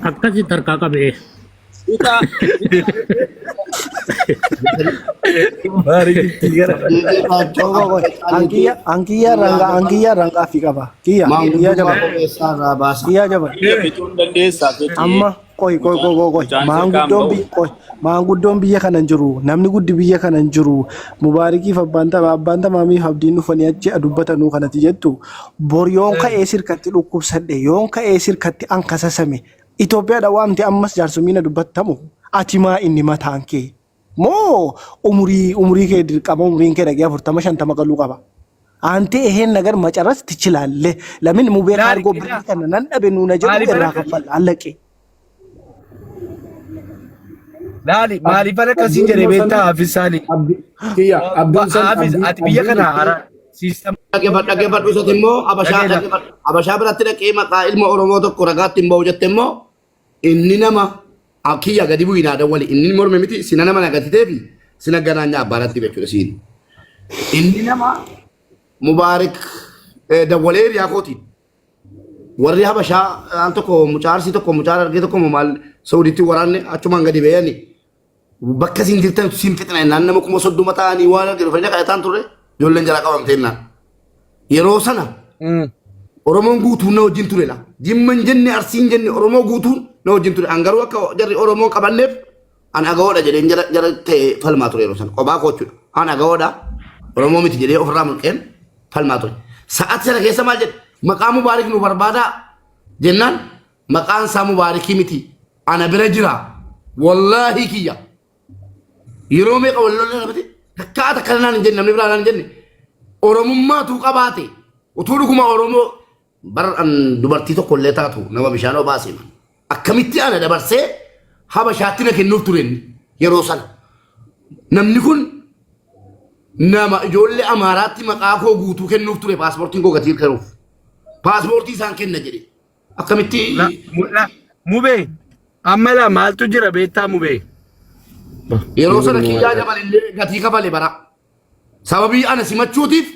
Akkasitti harkaa qabee. Bitaa Mubaarikitti gara. Qoy. Ankiyya ranga ankiyya rangaa fi qaba. Kiyya kiyya Maanguddummaa jabal. qobeessaa irraa baasa. Kiyya jabal. biyya fixuu hin dandeessaa fixi. Amma qoy qoy qoy qoy qoy. Mucaan sirkaan Maanguddoon ba'u. biyya qoy maanguddoon biyya kana hin jiru. Namni guddi biyya kana hin jiru. Mubaarikiif abbaan tamaa abbaan tamaamiif abdiin dhufanii achi dubbatanuu kanatti jettu. Bor yoon ka'ee sirkatti dhukkubsadhe yoon ka'ee sirkatti ankasasame Itoophiyaadha waamte ammas jaarsummiina dubbattamu ati maa inni mataan kee moo umurii umurii kee dirqama umuriin kee dhaqee 40 50 galuu qaba. Ante eheen nagar macaras tichilaalle lamin mubee Laali kaargoo ilaa birrii kana nan dhabe nuuna jedhu maaliif irraa akka kaffalla allaqe. Laali maaliif akkasiin jedhe beektaa Hafiz Saali. Kiyya abdiin san Hafiz abdii ati biyya abdiin kana hara siistama Dhaggeeffadhu dhaggeeffadhu isatti immoo Habashaa dhageela. dhaggeeffadhu. Habashaa biratti dhaqee maqaa ilma Oromoo tokko ragaatti hin ba'u jette immoo inni nama kiyya gadi bu'ii naa dawwali inni morme miti sina nama nagatiteefi sina ganaanya abbaaratti jechuudha siin. Inni nama Mubaarik dawwalee hiriyaa kootiin warri Habashaa al tokko mucaa Arsii tokko mucaa Harargee tokko maal Saudiitti waraanne achumaan gadi ba'anii bakka isin jirtan siin fixna jennaan nama 30,000 ta'anii waan arge dhufanii kadhataan turre ijoolleen jala qabamte jennaan. Yeroo sana Oromoon guutuun na wajjin ture la. Jimma hin jenne Arsii hin jenne Oromoo guutuun na wajjin ture. An garuu akka jarri Oromoo qabanneef an agawoodha jedheen jara jara ta'e falmaa ture yeroo sana kophaa koo jechuudha. An agawoodha Oromoo miti jedhee ofirraa mulqeen falmaa ture. Sa'aati sana keessa maal jedhe maqaa Mubaarik nu barbaadaa jennaan maqaan isaa Mubaarikii miti ana bira jira wallaahi kiyya yeroo meeqa wal lolle namati takkaa takka naan hin jenne namni biraa naan hin jenne oromummaatu qabaate utuu dhuguma oromoo bar an dubartii tokko illee taatu nama bishaan obaase man akkamitti ana dabarsee habashaatti na kennuuf ture inni yeroo sana namni kun nama ijoollee amaaraatti maqaa koo guutuu kennuuf ture paaspoortiin koo gatii kennuuf paaspoortii isaan kenna jedhe Akkamitti La, mu- la, mubee amma laa maaltu jira beektaa mubee. yeroo sana kiyyaa jabal illee gatii kafale bara. Sababii ana simachuutiif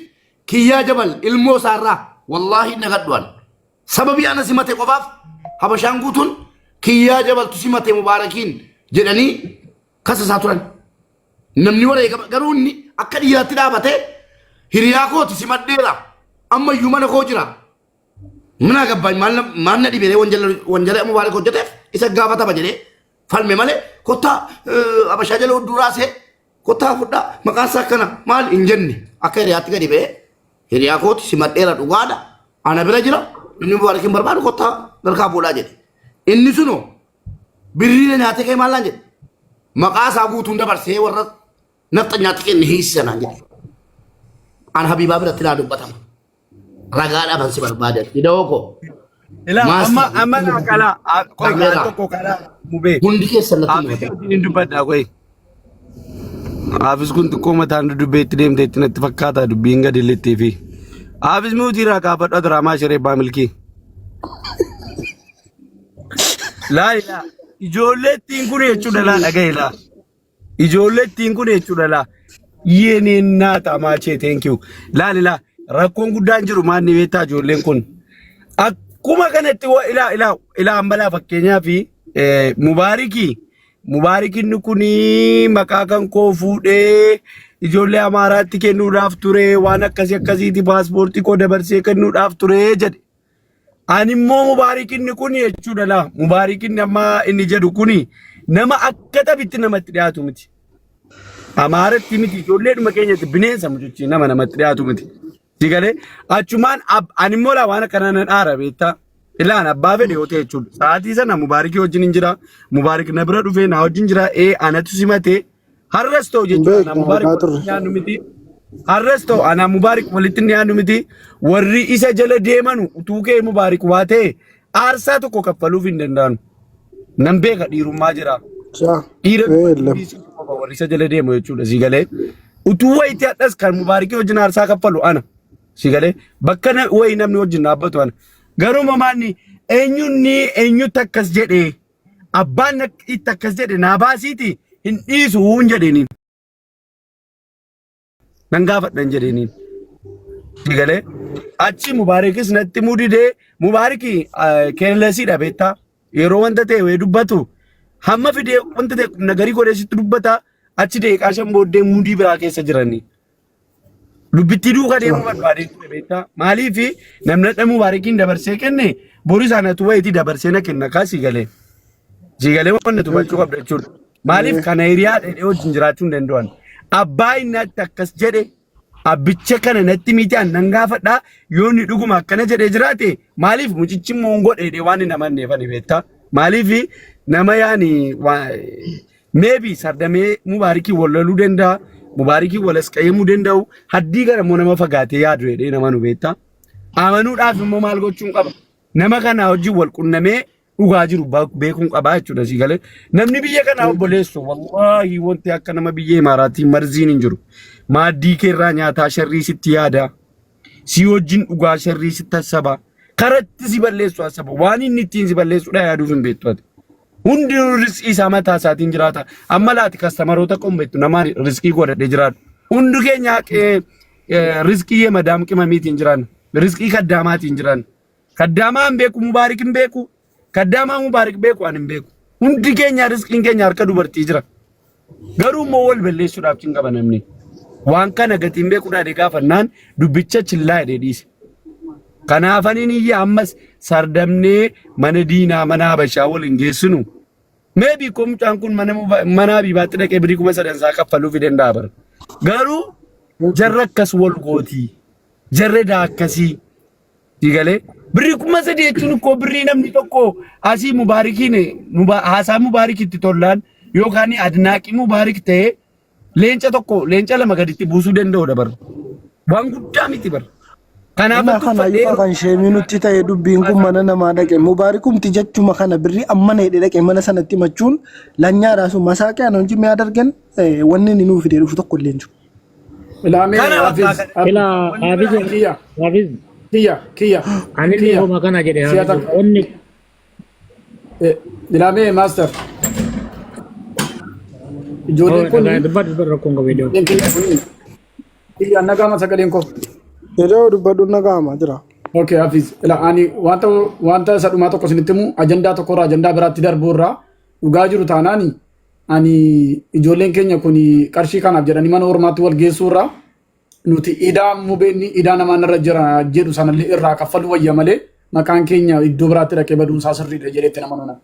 kiyyaa jabal ilmoo isaarraa wallaahi nagadhu an. Sababii ana simate qofaaf habashaan guutuun kiyyaa jabaltu simate mubaarakiin jedhanii kasa isaa turan. Namni wareegama garuu inni akka dhiiraatti dhaabatee hiriyaa kooti simadheera ammayyuu mana koo jira. Mana gabbaañ maal na maal na dhibee wanjala wanjala mubaarak hojjeteef isa gaafatama jedhee falme malee kottaa abashaa jala hudduu raasee kottaa fudhaa maqaan isaa akkana maal hin jenne akka hiriyaatti gadi ba'ee hiriyaa kooti simadheera dhugaadha ana bira jira inni mubaarak hin barbaadu kottaa garkaa fuudhaa jedhe inni sunoo birrii na nyaatee kee maal naan jedhe maqaa isaa guutuun dabarsee warra nafxanyaatti kenne hiisisa naan jedhe an habiibaa biratti naa dubbatama. Ragaadhaaf an si barbaade. Hidhoo koo. Ilaa amma Master. amma laa kalaa qoy kaan Kameeraa. tokko kalaa mubee. Hundi keessan natti Haafis himatan. wajjin hin dubbadhaa qoy. Haafis kun xiqqoo mataan dudubbeetti deemteetti natti fakkaata dubbiin gadi lixxee fi. Haafis muutii irraa kaafadhu adiraamaa shiree abbaa milkii. Laa ilaa ijoollee ittiin kun jechuudha laa dhagaye laa. Ijoollee ittiin kun jechuudha laa. Yeeneen naata maachee thank you. Laali laa rakkoon guddaan jiru maal ni beektaa ijoolleen kun. Akkuma kanatti wa ilaa ilaa ilaa amma laa fakkeenyaaf mubaarikii mubaarikinni kun maqaa kan koo fuudhee ijoollee amaaraatti kennuudhaaf ture waan akkasii akkasiiti paaspoortii koo dabarsee kennuudhaaf ture jedhe. Ani immoo mubaarikinni kun jechuudha laa mubaarikinni amma inni jedhu kun nama akka taphitti namatti dhiyaatu miti. Amaaratti miti ijoolleedhuma keenyatti bineensa mucuchii nama namatti dhiyaatu miti. Sigalee achumaan ani immoo laa waan akkanaa nan aara beektaa. Ilaan abbaa fedhe yoo ta'e jechuudha. Sa'aatii sana mubaarikii wajjin hin jira. Mubaarik na bira dhufee na wajjin jira. Ee anatu simatee Har'as ta'u Hin jechuudha anaa beeknu Mubaarik argaa walitti turre. dhiyaannu miti. Har'as ta'u anaa Mubaarik walitti dhiyaannu miti. Warri isa jala deemanu utuu kee Mubaarik waa ta'e aarsaa tokko kaffaluuf hin danda'anu. Nan beeka dhiirummaa jira. Saa. Dhiira Ee dubartii lam. dhiisuu qofa warri isa jala deemu jechuudha si galee. Utuu wayitii hadhas kan Mubaarikii wajjin aarsaa kaffalu ana. Si galee bakka wayii namni wajjin dhaabbatu ana. Garuu mamaanni eenyuun eenyutti akkas jedhee Abbaan itti akkas jedhe naa baasiiti hin dhiisu hin jedheeniin. Nan gaafadha hin jedheeniin. Galee achi Mubaarikis natti himuu didee. Mubaariki keellesiidha beektaa. Yeroo wanta ta'e wayii dubbatu hamma fidee wanta ta'e nagarii godhee sitti dubbata, achi daqiiqaa 5 booddee muudii biraa keessa jiranii. Dubbittii duuka deemuu barbaadee ture beektaa. Maaliif namni hadha Mubaarikiin dabarsee kenne boru isaanatu wayitii dabarsee na kenna kaa sii galee. Sii galee wanna hubachuu qabda jechuudha. Maaliif kana hiriyaa dheedhee wajjin jiraachuu hin danda'an. Abbaa inni akkas jedhe abbicha kana natti miti annan gaafadha, yoo inni dhuguma akkana jedhee jiraate. Maaliif mucichi immoo hin godhe jedhee waan hin amanneef ani beektaa. Maaliif nama yaani maybe sardamee Mubaarikii wal loluu danda'a, Mubaarikii wal asqayyamuu danda'u, haddii gara immoo nama fagaatee yaadu jedhee nama nu beektaa. Amanuudhaaf immoo maal gochuun qaba? Nama kana wajjin wal qunnamee dhugaa jiru beekuun qabaa jechuudha sii galee. Namni biyya kanaa obboleessu, wallaahi wanti akka nama biyya Imaaraatii marziin hin jiru. Maaddii keerraa nyaataa sharrii sitti yaada. Si wajjin dhugaa sharrii sitti hassaba. Karatti si balleessu hassaba. Waan inni ittiin si balleessudha yaaduuf hin beektu ati. Hundinuu riskii isaa mataa isaatiin jiraata. Amma laati kastamaroota qombeettu nama riskii godhadhee jiraatu. Hundi keenya riskii madaam qimamiitiin jiraanna. Riskii kaddaamaatiin jiraanna. Kaddaamaa hin beeku, Mubaarik hin beeku. Kaddaamaa Mubaarik beeku, ani hin beeku. Hundi keenya riskiin keenya harka dubartii jira. Garuu immoo wal balleessuudhaaf hin qaba namni. Waan kana gatiin beekuudhaan gaafannaan dubbicha chillaa jedhee dhiise. Kanaaf ani iyya ammas sardamnee mana diinaa mana Habashaa wal hin geessinu. Maybe koo mucaan kun mana Habiibaatti dhaqee birii 3000 isaa kaffaluuf danda'a bara. Garuu jarra akkas wal gootii. Jarri daa akkasii. Digalee birrii 3000 jechuun koo birrii namni tokko asii Mubaarikiin haasaa Mubaarikitti tollaan yookaan adnaaqii Mubaarik ta'ee leenca tokko leenca lama gaditti buusuu danda'udha bara. Waan guddaa miti bara. Kanaaf Amma kana tuffadhee ifa kan sheemii nutti ta'e dubbiin kun mana namaa dhaqe Mubaarikumti jechuma kana birrii amma hidhe dhaqe mana sanatti machuun lanyaadhaa sun masaaqee ana hojii mi'a dargan wanni inni nuu fidee dhufu tokko illee hin jiru. Ilaamee kana Hafiz. bakka kana. Ilaa Wanni Hafiz, biraa Kiyya. Hafiz, Kiyya. Kiyya. anillee Kiyya. homa kana jedhe Si'a Hafiz. takka. Wanni Ilaamee master. Ijoolleen kun dhagaa dubbadhu dubbadhu, rakkoon qabu iddoo. ijoolleen kiyya kun kiyya nagaama sagaleen koo. Yeroo dubbadhu nagahama jira. Okay, Hafiz. Ila ani wanta isa dhumaa tokko isinitti himu, ajandaa tokkorraa ajandaa biraatti darbuu irraa dhugaa jiru taanaani ani ijoolleen keenya kun qarshii kanaaf jedhanii mana ormaatti wal geessuu irraa nuti idaa mubeenni idaa namaan irra jira jedhu sanallee irraa kaffaluu wayya malee maqaan keenya iddoo biraatti dhaqee baduun isaa sirriidha jedheetti nama nuna.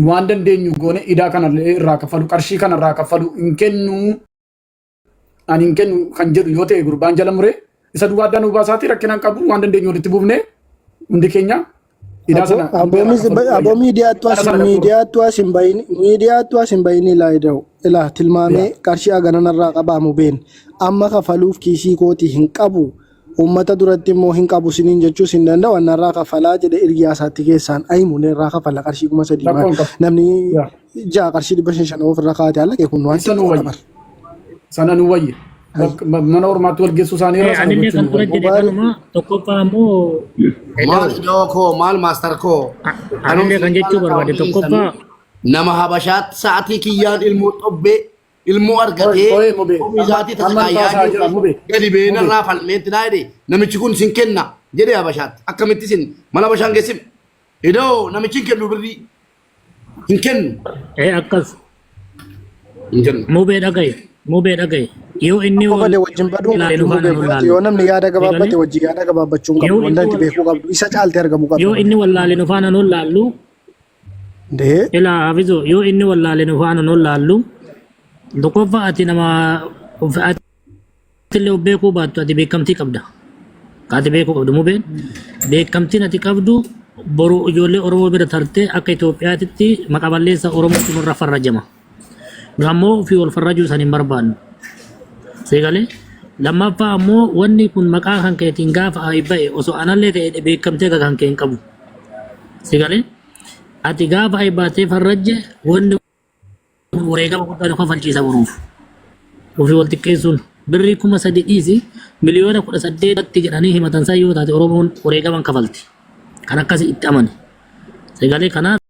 Waan dandeenyu goone idaa kanallee irraa kaffalu, qarshii kana irraa kaffalu hin kennu, ani hin kennu kan jedhu yoo ta'e, gurbaan jala muree isa duwwaa addaan nu baasaati rakkina hin qabu, waan dandeenyu walitti buufne hundi keenya idaa sana Aboo irraa kaffaluu wayya. Aboo miidiyaattu as Kana sana dhaquu. Miidiyaattu as hin bahin ilaa ida'u ilaa tilmaamee qarshii hagananarraa qabaamu been amma kafaluuf kiisii kootii hin qabu, uummata duratti immoo hin qabu siniin jechuus hin danda'u, annarraa kafalaa jedhe hiriyyaa isaatti keessaan ahimu irraa kafala qarshii 3000 Rakkoo maal hin qabu. namni Yaa. ja'a qarshii 500 ofirra kaa'ate haala kee kun waan Isa nu xiqqoodha wayya. bar. Sana nu wayya. Bakka mana ormaatti wal geessuu isaanii irraa sana Anillee gochuun kan nu dura wayya. jedhe kanuma tokkoffaa immoo Maal iddoo koo, maal maastar koo. Anillee kan jechuu barbaade tokkoffaa Nama Habashaatti sa'atii kiyyaan ilmoo xobbee ilmoo argatee Qo'ee mubee. ofii isaatii Amma tasaqaayyaa taasaa jira mubee. gadi Mubee. beenarraa falmeetti naa jedhe, namichi kun sin kenna jedhe Habashaatti. Akkamitti sin mana Habashaan geessif? Idoo namichi hin kennu, birrii hin kennu. Akkas Hin kennu. Mubee dhagaye, mubee dhagaye, yoo inni Akka wal bade wajjin baduun ilaale qabdu nu mubee faana nu biratti yoo laalu. namni yaada gabaabbate Eegalee wajjin yaada gabaabbachuu hin qabdu. Yoo Wanta inni itti beekuu qabdu isa caalte argamuu qabdu yoo malee. inni wallaale nu faana nu laallu. Dee Ilaa Hafizu, yoo inni wallaale nu faana nu laallu, tokkoffaa ati nama atillee of beekuu baattu ati beekamtii qabda. Ati beekuu qabdu mubeen beekamtiin ati qabdu boru ijoollee Oromoo bira tartee akka Itoophiyaatitti maqa balleessa Oromootu nurra farrajama. Nu ammoo ofii wal farrajuu san hin barbaannu. Seegalee lammaffaa ammoo wanni kun maqaa kan keetiin gaafa ayi ba'e osoo anallee ta'e beekamtee akka kan kee hin qabu. Seegalee ati gaafa ayi baatee farrajje wanni kun wareegama guddaa nu kafalchiisa boruuf. Ofii wal xiqqeessuun birrii 3000 dhiisi miliyoona 18tti jedhanii himatan san yoo taate Oromoon wareegaman kafalti. Kan akkasii itti amane. Seegalee kanaaf.